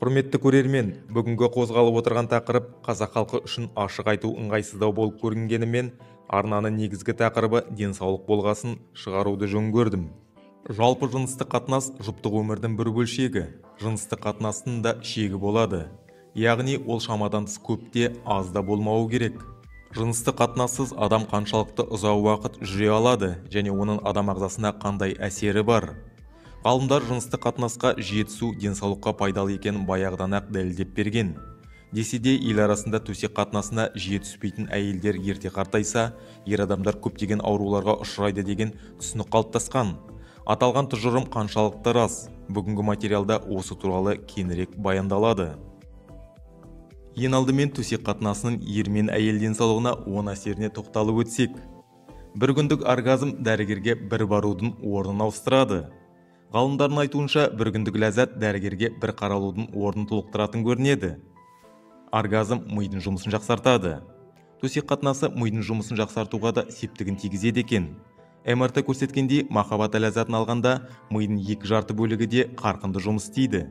Құрметті көрермен, бүгінгі қозғалып отырған тақырып қазақ халқы үшін ашық айту ыңғайсыздау болып көрінгенімен, арнаның негізгі тақырыбы денсаулық болғасын шығаруды жөн көрдім. Жалпы жыныстық қатынас жұптық өмірдің бір бөлшегі. Жыныстық қатынастың да шегі болады. Яғни ол шамадан тыс көп те, аз да болмауы керек. Жыныстық қатынассыз адам қаншалықты ұзақ уақыт жүре алады және оның адам ағзасына қандай әсері бар? Ғалымдар жыныстық қатынасқа жиі түсу денсаулыққа пайдалы екенін баяғыдан-ақ дәлелдеп берген. Десе де ел арасында төсек қатынасына жиі түспейтін әйелдер ерте қартайса, ер адамдар көптеген ауруларға ұшырайды деген түсінік қалыптасқан. Аталған тұжырым қаншалықты рас? Бүгінгі материалда осы туралы кеңірек баяндалады. Ең алдымен төсек қатынасының ер мен әйел денсаулығына оң әсеріне тоқталып өтсек. Бір күндік оргазм дәрігерге бір барудың орнын ауыстырады. Ғалымдардың айтуынша, бір күндік ләззат дәрігерге бір қаралудың орнын толықтыратын көрінеді. Оргазм мидың жұмысын жақсартады. Төсек қатынасы мидың жұмысын жақсартуға да септігін тигізеді екен. МРТ көрсеткендей, махаббат ләззатын алғанда мидың екі жарты бөлігі де қарқынды жұмыс істейді.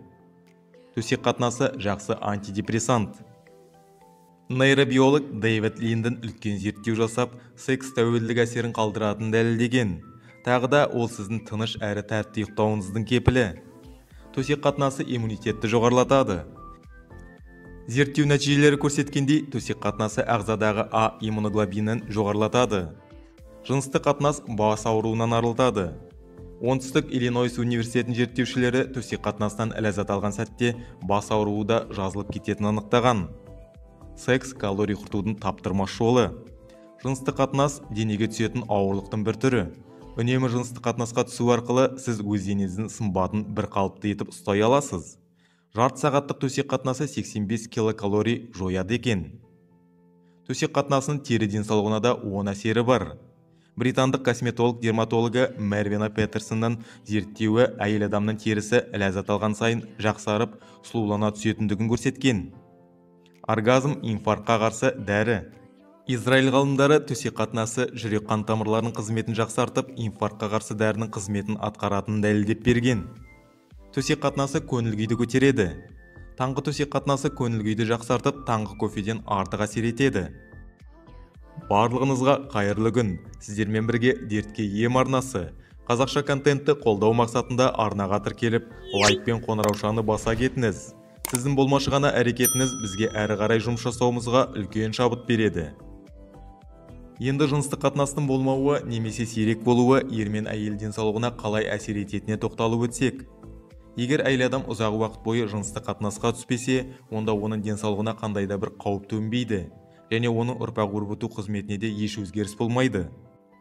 Төсек қатынасы жақсы антидепрессант. Нейробиолог Дэвид Линден үлкен зерттеу жасап, секс тәуелділік әсерін қалдыратынын дәлелдеген. Тағы да ол сіздің тыныш әрі тәртіпті ұйықтауыңыздың кепілі. Төсек қатынасы иммунитетті жоғарылатады. Зерттеу нәтижелері көрсеткендей, төсек қатынасы ағзадағы А иммуноглобинін жоғарылатады. Жыныстық қатынас бас ауруынан арылтады. Оңтүстік Иллинойс университетінің зерттеушілері төсек қатынасынан ләззат алған сәтте бас ауруы да жазылып кететінін анықтаған. Секс калорий құртудың таптырмас жолы. Жыныстық қатынас денеге түсетін ауырлықтың бір түрі. Үнемі жыныстық қатынасқа түсу арқылы сіз өз денеңіздің сымбатын бір қалыпты етіп ұстай аласыз. Жарты сағаттық төсек қатынасы 85 килокалорий жояды екен. Төсек қатынасының тері денсаулығына да оң әсері бар. Британдық косметолог-дерматологы Мервина Петерсонның зерттеуі әйел адамның терісі ләззат алған сайын жақсарып, сұлулана түсетіндігін көрсеткен. Оргазм инфарктқа қарсы дәрі. Израиль ғалымдары төсек қатынасы жүрек қан тамырларының қызметін жақсартып, инфарктқа қарсы дәрінің қызметін атқаратынын дәлелдеп берген. Төсек қатынасы көңіл күйді көтереді. Таңғы төсек қатынасы көңіл күйді жақсартып, таңғы кофеден артық әсер етеді. Барлығыңызға қайырлы күн. Сіздермен бірге Дертке ем арнасы. Қазақша контентті қолдау мақсатында арнаға тіркеліп, лайк пен қоңыраушаны баса кетіңіз. Сіздің болмашы ғана әрекетіңіз бізге әрі қарай жұмыс жасауымызға үлкен шабыт береді. Енді жыныстық қатынастың болмауы немесе сирек болуы ер мен әйел денсаулығына қалай әсер ететініне тоқталып өтсек. Егер әйел адам ұзақ уақыт бойы жыныстық қатынасқа түспесе, онда оның денсаулығына қандай да бір қауіп төнбейді және оның ұрпақ өрбіту қызметіне де еш өзгеріс болмайды.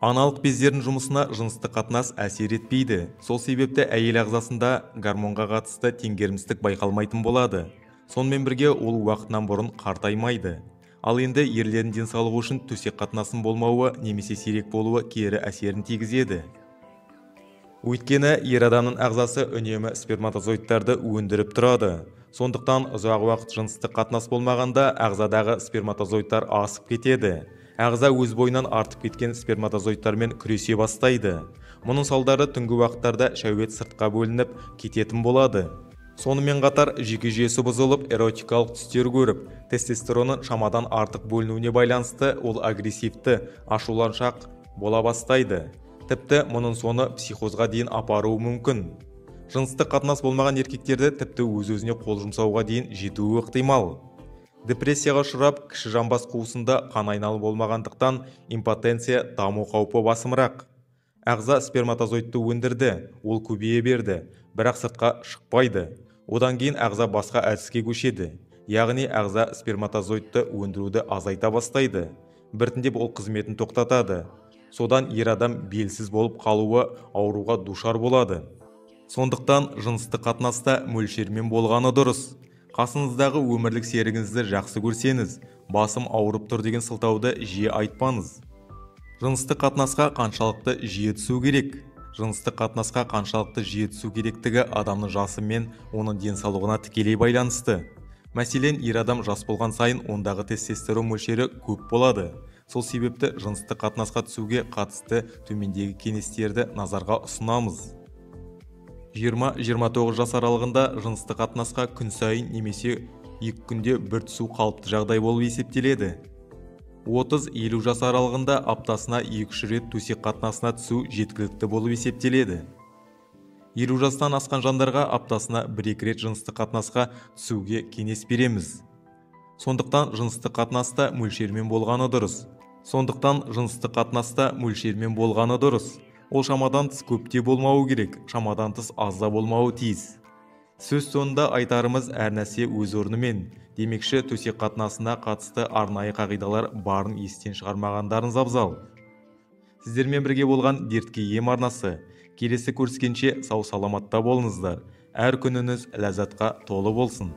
Аналық бездердің жұмысына жыныстық қатынас әсер етпейді. Сол себепті әйел ағзасында гормонға қатысты теңгерімсіздік байқалмайтын болады. Сонымен бірге ол уақытынан бұрын қартаймайды. Ал енді ерлердің денсаулығы үшін төсек қатынасының болмауы немесе сирек болуы кері әсерін тигізеді. Өйткені ер адамның ағзасы үнемі сперматозоидтарды өндіріп тұрады. Сондықтан ұзақ уақыт жыныстық қатынас болмағанда ағзадағы сперматозоидтар асып кетеді. Ағза өз бойынан артып кеткен сперматозоидтармен күресе бастайды. Мұның салдары түнгі уақыттарда шәует сыртқа бөлініп кететін болады. Сонымен қатар жүйке жүйесі бұзылып, эротикалық түстер көріп, тестостеронның шамадан артық бөлінуіне байланысты ол агрессивті, ашуланшақ бола бастайды. Тіпті мұның соңы психозға дейін апаруы мүмкін. Жыныстық қатынас болмаған еркектерді тіпті өз-өзіне қол жұмсауға дейін жетуі ықтимал. Депрессияға ұшырап, кіші жамбас қуысында қан айналымы болмағандықтан импотенция даму қаупі басымырақ. Ағза сперматозоидты өндірді, ол көбейе берді, бірақ сыртқа шықпайды. Одан кейін ағза басқа әдіске көшеді. Яғни ағза сперматозоидты өндіруді азайта бастайды. Біртіндеп ол қызметін тоқтатады. Содан ер адам белсіз болып қалуы ауруға душар болады. Сондықтан жыныстық қатынаста мөлшермен болғаны дұрыс. Қасыңыздағы өмірлік серігіңізді жақсы көрсеңіз, басым ауырып тұр деген сылтауды жиі айтпаңыз. Жыныстық қатынасқа қаншалықты жиі түсу керек? Жыныстық қатынасқа қаншалықты жиі түсу керектігі адамның жасы мен оның денсаулығына тікелей байланысты. Мәселен, ер адам жас болған сайын ондағы тестостерон мөлшері көп болады. Сол себепті жыныстық қатынасқа түсуге қатысты төмендегі кеңестерді назарға ұсынамыз. 20-29 жас аралығында жыныстық қатынасқа күн сайын немесе 2 күнде бір түсу қалыпты жағдай болып есептеледі. 30-50 жас аралығында аптасына 2-3 рет төсек қатынасына түсу жеткілікті болып есептеледі. 50 жастан асқан жандарға аптасына 1-2 рет жыныстық қатынасқа түсуге кеңес береміз. Сондықтан жыныстық қатынаста мөлшермен болғаны дұрыс. Сондықтан жыныстық қатынаста мөлшермен болғаны дұрыс. Ол шамадан тыс көп те болмауы керек, шамадан тыс аз да болмауы тиіс. Сөз соңында айтарымыз, әр нәрсе өз орнымен. Демекші, төсек қатынасына қатысты арнайы қағидалар барын естен шығармағандарыңыз абзал. Сіздермен бірге болған Дертке ем арнасы. Келесі көріскенше сау саламатта болыңыздар. Әр күніңіз ләззатқа толы болсын.